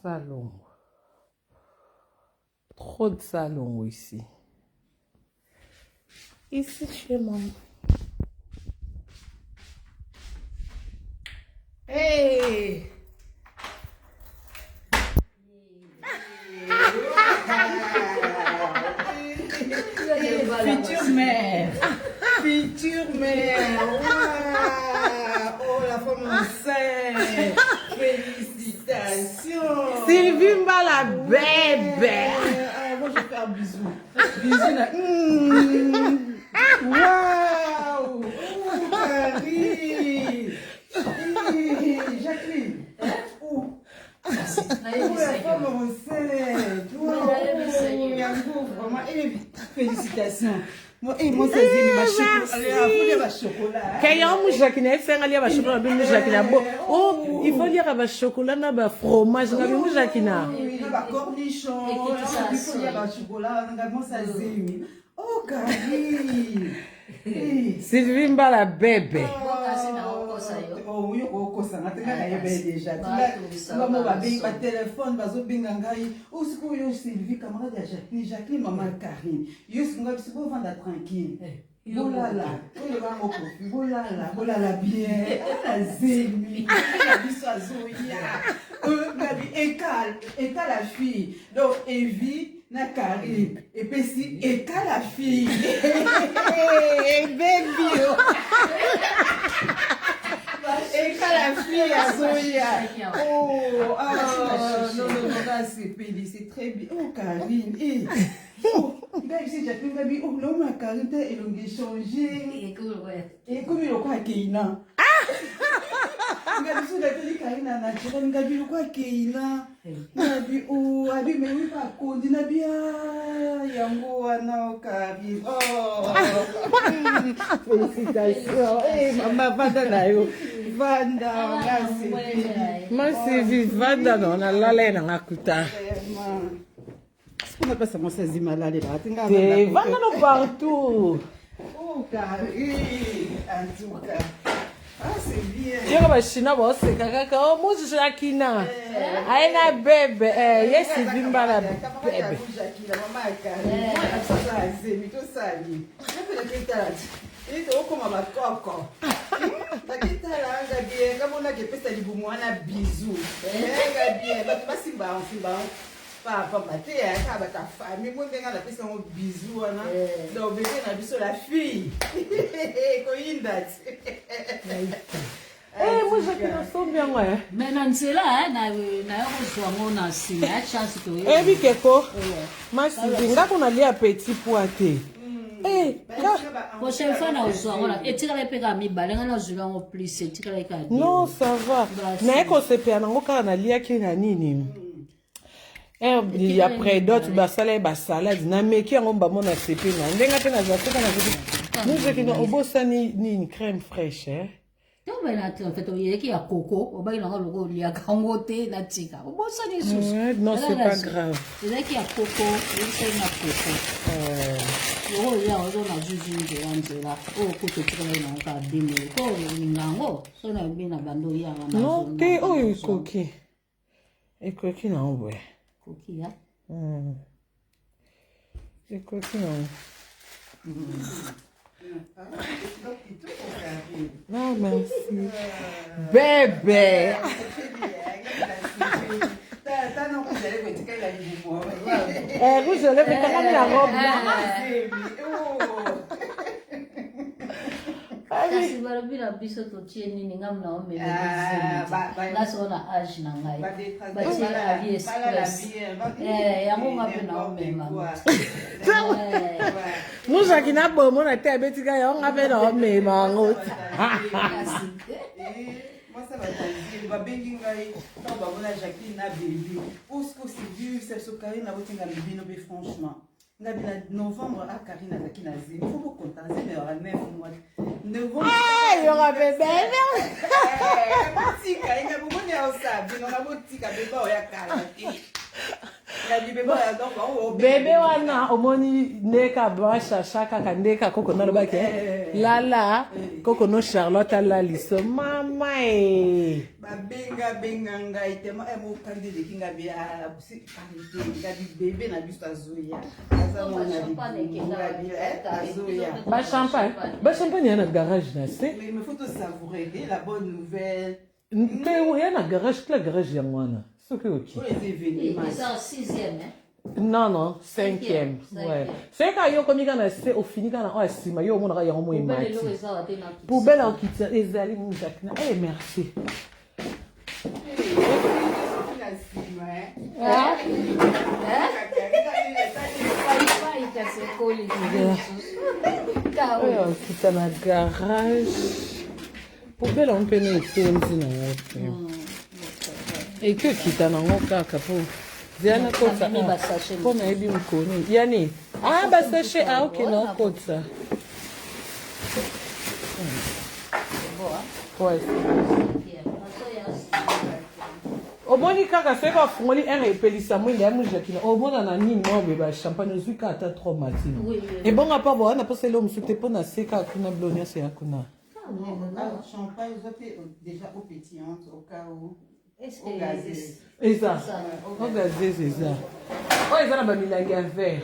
Salongo. Trop de salongo ici. Ici chez maman. Hey! Future mère. Future mère. Wow. Oh, la femme enceinte. Félicitations. Sylvie Mbala bébé. Ah, moi, je vais faire un bisou. Bisou. Na... Mmh. Waouh. Oh, Karine. Jacqueline. Oh. Félicitations. Keya mujaki na esenga lia bachokola bi mujaki na bo oh il faut liaka bachokola na ba fromage nga bi mujaki na Oh, Karine. Sylvie Mbala bebe. Oh, yo okosa nga te nga nayeba ye deja nga mo babengi batelefone bazobenga ngai o oh, sikoyo yo sylvie camarade ya jacqueline jacqueline mama karine yo sikoyo biso bovanda tranquille eh, bolala oyo bango kofi bolala bolala bien ala zemi na biso azoya euh, ngabi ekal ekala fille donc evi na Karine epesi eka la fille ebebi yo eka la fille azoya oh ah, non non non nasepeli c'est très bien oh Karine eh oh ngai si Jacqueline ngabi oh naomona Karine te elongi echange ekomi lokola keina nga biso natali karina naturel nga bi lokola keina nabi o oh, abi me wi bakondi nabi ah, yango wana o karine oh. Félicitation eh, mama vanda na yo vanda nga sepeli ma sylvie vanda no nalala ye nanga kuta napesa mwasi azima alalelaka te nga te vanda no partout oh, en tout cas Ah, c'est bien. Yoko bachinois baoseka kaka o oh, mosusu akina eh. aye na bebe eh, ye Sylvie Mbala bebe okoma bakoko bakitala nga bien nga monaka epesa libumu wana bizu nga bien bato basimba simba pamba te kaka bato ya famille mo ndenge napesi yango bizu wana eh. donc bebe na biso la fille koyinda ti eh, moi jacques nasombi yango eh. mais na nzela eh, nayo kozwa yango na nsima ya chance toyebi keko masivi nga ko nalia petit pois te hmm. eh, prochaine fois nakozwa yango etikala mpe kaka mibale nga nazwila yango plus etikala kaka non ça va naye kosepela nango kaka naliaki na nini hmm. Herbe ya predot basala ye basalade nameki yango mbamo na sepe na ndenge mpe nazwa soka na mozokino obosani nini crème fraîche eh? toyeki ya koko obaki nango loko oliaka yango te natika obosani lisusu non c'est pas grave ezalaki ya koko oyebisaki na koko loko olia ozo na zuzu nzela nzela oyo kutu otikalaki nango kaka demele po olinga yango so nayebi na bando oyanga non te oyo ekoki Ekoki na yango boye. Ekoki ya. Mm. Ekoki na yango. Ah, merci. Bébé. Eh, rouge à lèvres, t'as mis la robe là. Kasi balobi na biso totie nini nga mna omemela soko na age na ngai batie ali express eh, yango nga mpe na omema eh. muzaki na bomo na te abetika yango nga mpe na omema yango babengi ngai ntango bamona jacqueline na bebe osko sedu sesokari na botinga bino mpe franchement Nga na novembre a Karine azalaki na zemi. Faut bo compter zemi ya 9 mois. Novembre. Ah, yoka bebe. Botika, inga bomoni ya osa bino nga botika bebe oya kala te. Bebe wana omoni ndeka bashasha kaka ndeka koko nalobaki eh. Lala koko no Charlotte alaliso mama e. Babenga benga ngai tema eh, mokandi eleki ngai bi ah, parité ngai bi bebe na biso azoya aza mwana ngai bi eh, azoya. Ba champagne, ba champagne ya na garage na se. Mais il faut to savourer la bonne nouvelle. Te ya na garage, kila garage yango wana soki oki. Non, non, cinquième. Ouais. C'est quand yo komi kana se ofini kana oyo nsima yo omonaka yango mo emati. Poubelle okitisa ezali mujak na eh merci. Oyo okita na garage. Poubelle yango mpe na etondi nango te. Eki okita nango kaka mpo zela nakotisa mpo nayebi mokoni yani ah basachet ah ok naokotisa. Omoni kaka soki bafungoli ere epelisa mwinda ya mujakina omona na nini mwa boye ba champagne ozwi kaka ata trop matino ebonga mpo bowana mposa elo mosusu te mpo na se kaka kuna bilo nyonso ya kuna. Champagne oza mpe déjà eau pétillante au cas où. Eza eau gazeuse eza oyo eza na bamilangi ya verre.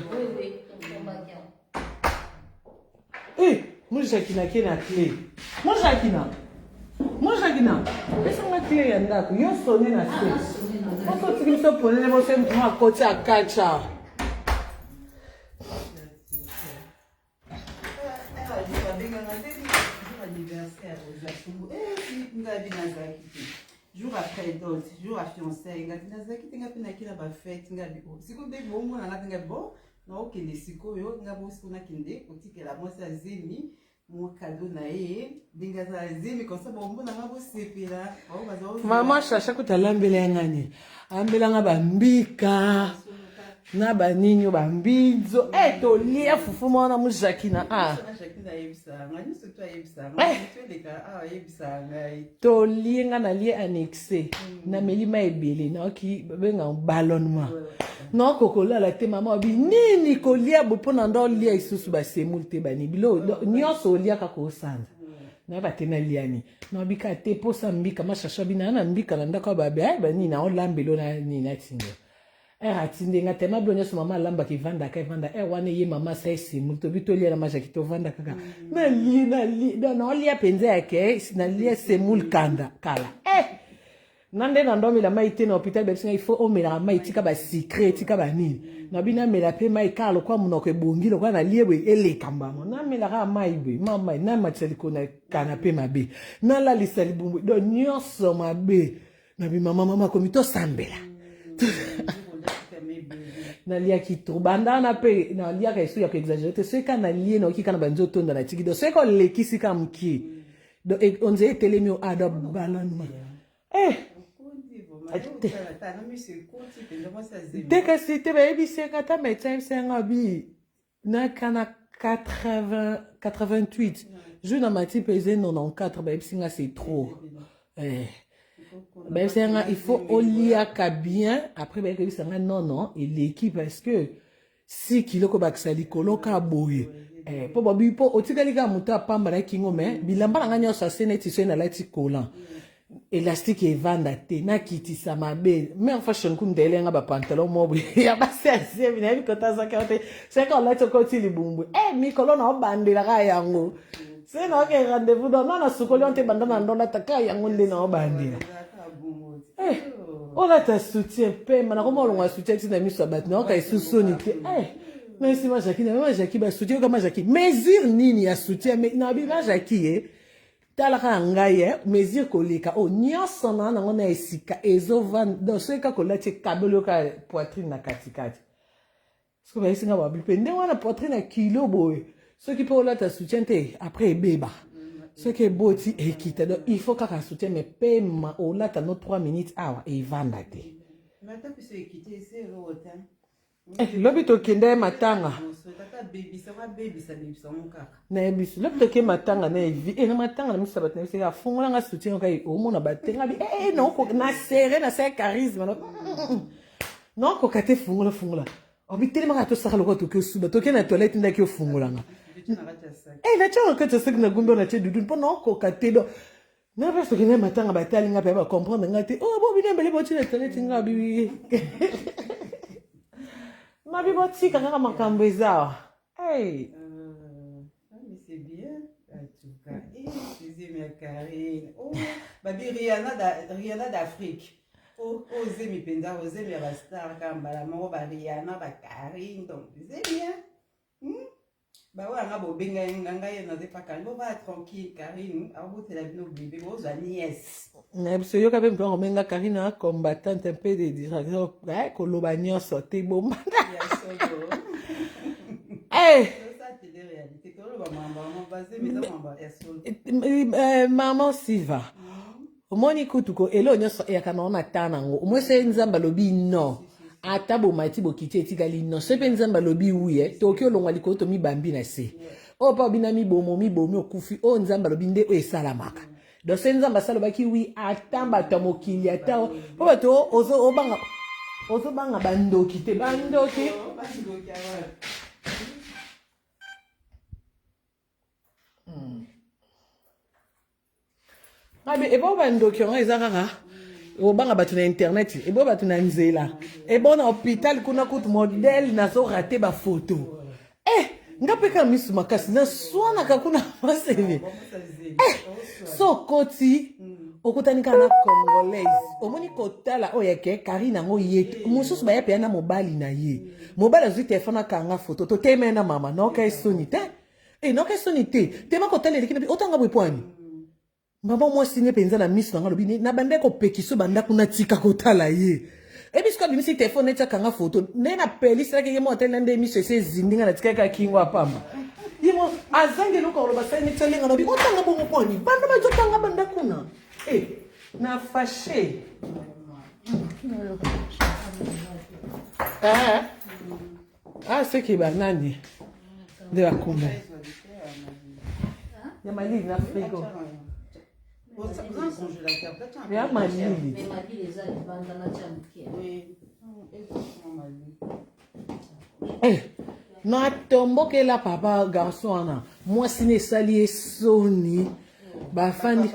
Eh, mujakina ke na clé. Mujakina. Mujakina. Pesa nga clé ya ndako. Yo sonne na se. Oso otiki biso polele bose mwa akoti akacha. Jour après dot, jour ya fiançailles, nga nazalaki te, nga mpe naki na bafete, nga bi sikoyo nde bomona nga te, nga bo naokende sikoyo, nga bo sikoyo nakende kotikela mwasi ya zemi mwa kado na ye ndenge aza zemi comme ça bomona nga bosepela. Mama Shasha kuta alambela ya ngani, alambela nga bambika na banini oyo bambinzo e tolia fufu mwana mujakina a tolie nga nalie annexe, nameli mai ebele, naoki babenga ballonnement, naoko kolala te. Mama obi nini kolia bo mpo na ndo olia lisusu basemoule te, bani bilo nyonso olia kaka osanza nayeba te naliani nabika te mposa mbika mashasha bina na mbika na ndako ya babe banini naolambelo na nini atinde ere atinde nga tema bilo nyonso mama alambaka evandaka evanda ere wana eye mama asa esemuli tobi tolia na majaki tovanda kaka nalie nalie naolia mpenza yake nalia semoule kanda kala eh na nde na ndomela mai te na hôpital bayebisi ngai il faut omelaka mai, tika basucre, tika banini. Nabi namela mpe mai kaka lokola monoko ebongi lokola nalie boye eleka mbango namelaka mai boye mamai namatisa likolo na kanape mabe nalalisa libumbu donc nyonso mabe. Nabi mama mama komi tosambela naliaki trop banda wana mpe naliaka esu ya koexagere te soki kaka nalie naoki kaka na banzoto tonda natiki donc soki olekisi kaka mokie donc on dirait etelemi o ado ballonnement eh te kasi te bayebisi nga ata médecin ayebisi nga bi naka na 80 88 jour na mati pese 94 bayebisi nga c'est trop eh. Bayebisi nga il faut oliaka bien après bayebisa nga non non eleki parce que 6 kilo kobakisa likolo ka boye mpo babi mpo otikali kaka moto apamba na kingo me bilamba na nga nyonso ase neti soki nalati collant élastique evanda te nakitisa mabe mare fashion kumu ndele nga bapantalon mo boye ya basi ya zemi nayebi kota azaki te soki olati okoti libumbu e mikolo na obandelaka yango se naoke rendez-vous donc na nasukoli wana te banda na ndolata kaka yango nde na obandela olata soutien pema nakoma olonga soutien ntina miso ya bato nayoka esu soni te. Nayesi majaki na majaki basoutien yoka majaki mesure nini ya soutien nabi majaki ye talaka ya ngai ye mesure koleka oyo nyonso na nango na esika ezovanda donc soki kaka olati ekabeli yoka poitrine na katikati soki bayesi nga babi mpe ndenge wana poitrine ya kilo boye soki mpe olata soutien te après ebeba soki eboti ekita donc il faut kaka soutien mais pema olata no 3 minutes awa evanda te. Lobi tokende ye matanga nayebi biso lobi toke matanga na evi e na matanga na miso ya bato na biso afungola nga soutien okai omona batenga bi na serre na se charisme. Nakoka te, fungola fungola. Obi telemaka tosaka lokola toki osuba, toke na toilette ndaki ofungolanga. Eh, natia na kati ya saki na gumbi natie dudu mpo nakoka te do. Na mpe soki na matanga batali nga mpe ba comprendre nga te. Oh, bo bino mbele botie na toilette nga bibi. Mabi botika kaka makambo eza awa. Hey. Mais c'est bien, en tout cas. Eh, deuxième ya Karine. Oh, babi Rihanna Rihanna d'Afrique. Oh, oh, zemi mpenza, oh, zemi ya ba star kaka mbala moko ba Rihanna, ba Karine. Donc, zemi hein. Hmm? Ba oyo nga bobenga ye nga ngai naza pa Karine. Bo va tranquille Karine, abotela bino bébé, bozwa nièce. Na biso yoka mpe moto akomenga Karine a combattante un peu de distraction, eh, koloba nyonso te bomba. Ya solo. Eh, Tosa télé-réalité, toloba mambo yango, ba zemi eza mambo ya solo. Eh, maman Siva. Omoni kutu ko elo nyonso eyaka na wana ta nango. Omoni se Nzambe alobi non. Ata bomati bokiti etikali non. Soki mpe Nzambe alobi oui, eh, tokoki olongwa likolo tomibambi na se. Oyo mpe obina mibomo mibomi okufi. Oyo Nzambe alobi nde oyo esalamaka. Donc soki Nzambe asalobaki oui, ata bato ya mokili ata mpo bato ozo obanga ozobanga bandoki te bandoki. Oh, bandoki awa. Abe ebo bandoki yango eza kaka obanga bato na internet, ebo bato na nzela, ebo na hôpital kuna kutu modèle nazo rate bafoto. Eh, nga mpe kaka misu makasi naswanaka kuna maseve. Eh, so okoti okutani kaka na congolaise, omoni kotala oyo yake Karine yango ye mosusu baya mpenza na mobali na ye, mobali azwi telefone akanga foto totemene na mama naoka esoni te. E naoka esoni te tema kotala eleki na bi otanga boye pwani mama mwasi ne mpenza na miso na nga alobi ne na banda kopekisa banda kuna tika kotala ye ebisiko abimisi telefone neti akanga foto nde napeliselaki ye mo atali na nde miso esi ezindi nga natikaki kaka kingo apamba ye mo azangi eloko akoloba sali neti alenga na bi otanga bongo pwani banda bazotanga banda kuna e na fashe eh. Ah, seki banani nde bakumba ya malili na frigo Oza un congélateur, peut-être un ya malili. Mais malili eza libanda natia moke. Oui. Malili. Eh, natombokela papa garçon wana mwasi ne esali ye soni bafandi.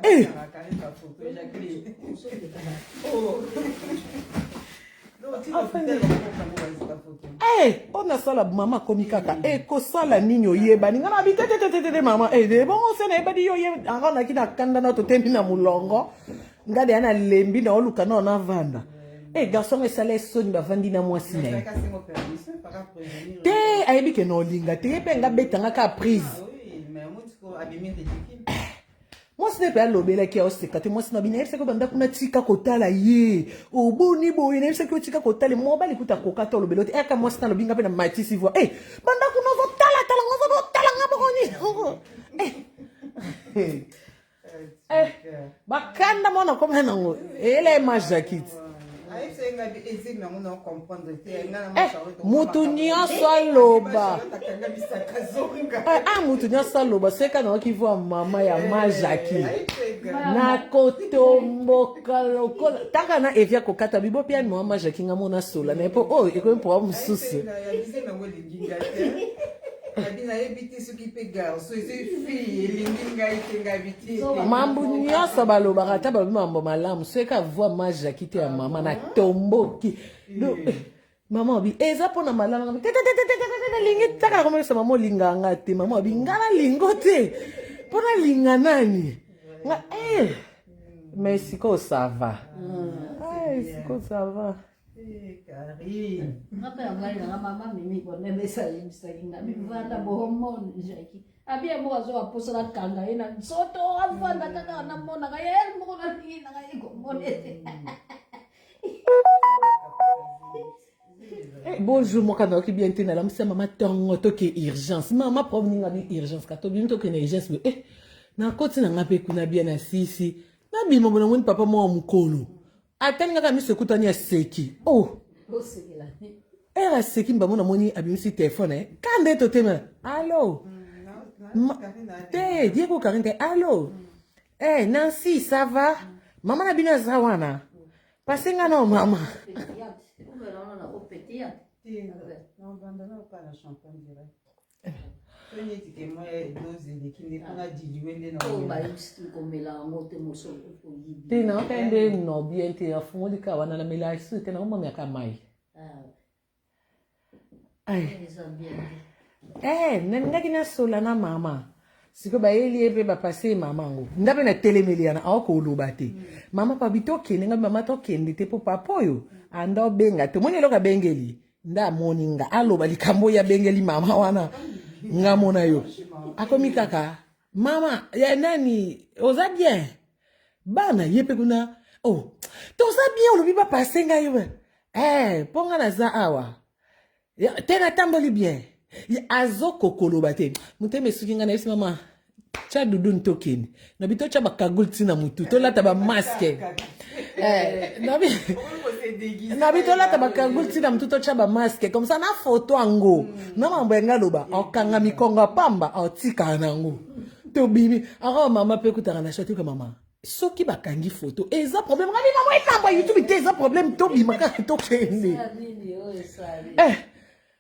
Eh! Jacqueline. Oh. Eh, mpo nasala mama akomi kaka ekosala nini oyebani nga na bi tetetetete mama eh, bongo se nayebani yo ye aranaki na kanda na totemi na molongo nga deya nalembi na oluka na navanda. Eh, garçon esala esoni bavandi na mwasi na ye te ayebi ke na olinga te ye mpe nga betanga ka prise. Mwasi na ye mpe alobelaki aoseka te. Mwasi na bino ayebisaki banda kuna tika kotala ye oboni boye, nayebisaki otika kotala mobali kuta akoka te olobela te aka mwasi na alobi nga mpe na matisi voi eh, banda kuna ozotalatala nga ozotala nga bokoni eh. Eh, bakanda mwana koma nango eyela ye ma Jacquit. Eh, mutu nyonso aloba. Eh, ah, mutu nyonso aloba seka nayoki voix mama ya ma Jacqui nakotomboka lokola taka na evia kokata bibo mpe yani mama Jacqui nga mona sola na ye mpo oyo ekomi mpoa mosusu. Nayebi te soki mpe garçon eza fille elingi ngai te ngai te. Mambo nyonso balobaka ata balobi mambo malamu soki voix ma Jacqui te ya mama natomboki. Donc, mama obi eza mpona malamu te te te te te te te nalingi taka nakomonisa mama olingaka nga te mama obi nga nalingo te mpo nalinga nani nga eh mais sikoyo ça va. Eh, sikoyo ça va. Karine. Nga mpe ya ngai nanga mama mimi konemesa ayebisaki nga mivanda bohomone Jaki abi ye moko azoka mposa nakanga ye na nzoto avanda kaka namonaka ye moko nalingi nanga ye komona ete. Eh, bonjour moko nayoki bien te nalamusi ya mama ntongo toke urgence mama prof ninga bi urgence ka tobimi tokende urgence boye eh, nakoti na nga mpe kuna bien na sisi nabima bo namoni papa moko mokolo atali kaka miso ekutani aseki oh osekela ere aseki mbamo namoni abimisi telefone eh. Ka nde totemela allo te Diego Karine te allo eh, Nancy ça va mama na bino aza wana pase nga na mama. Okomela wana na opetia. Te, nabanda na kaka na champagne direct. So neti ke mwa dose eleki nde mpona dilue nde na Oyo bayebisi komela yango te moso oyibi. Te nayoka nde no bien te afungoli kaka wana namela esu te nakomamyaka mai. Eh, nalingaki nasola na mama sikoyo bayeli ye mpe bapase ye mama yango nga mpe natelemeli yana aokoloba te mama pabi tokende nga mama tokende te mpo papa oyo anda obenga te omoni eloko abengeli nde amoni nga aloba likambo oyo abengeli mama wana nga mona yo akomi kaka mama ya nani oza bien bana ye mpe kuna oh toza bien olobi bapase ngai yo eh mpo nga naza awa te natamboli bien azokokoloba te motema esuki ngai nayebisi mama tya dudu tokende nabi totya bakagule ntina motu tolata bamaske eh, nabi tolata bakagule ntina motu totya bamaske comme ça na foto yango mm. na mambo yanga aloba okanga mikongo ya pamba otikala na yango tobimi ako mama mpe ekutaka na shatuka mama soki bakangi foto eza problème ngai mama elamba youtube te eza problème tobima kaka tokende eh,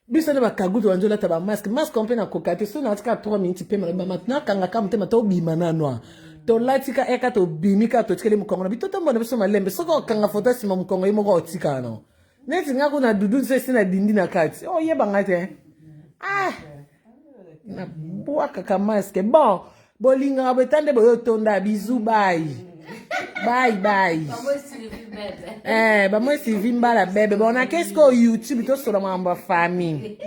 biso nde bakagutu banzo olata bamasque masque mpe nakoka te soki natika 3 minutes mpe maloba nakangaka motema tobima nano tolati ka eka tobimi kaka totikeli mokongo na bito tombona biso malembe soki okanga foto nsima mokongo ye moko otikala no neti nga kuna dudu nso esi na dindi na kati oyebanga te ah nabwakaka masque bon bolingaka boye nde boye otonda bizu bayi bayi bayi eh, bamoi sylvie mbala bebe bon nake sikoyo youtube tosola makambo ya famille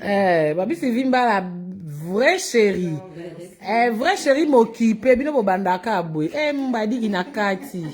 Eh, babi Sylvie Mbala vrai chéri eh, vrai chéri mokipe bino bobandaka boye eh, mbadiki na kati.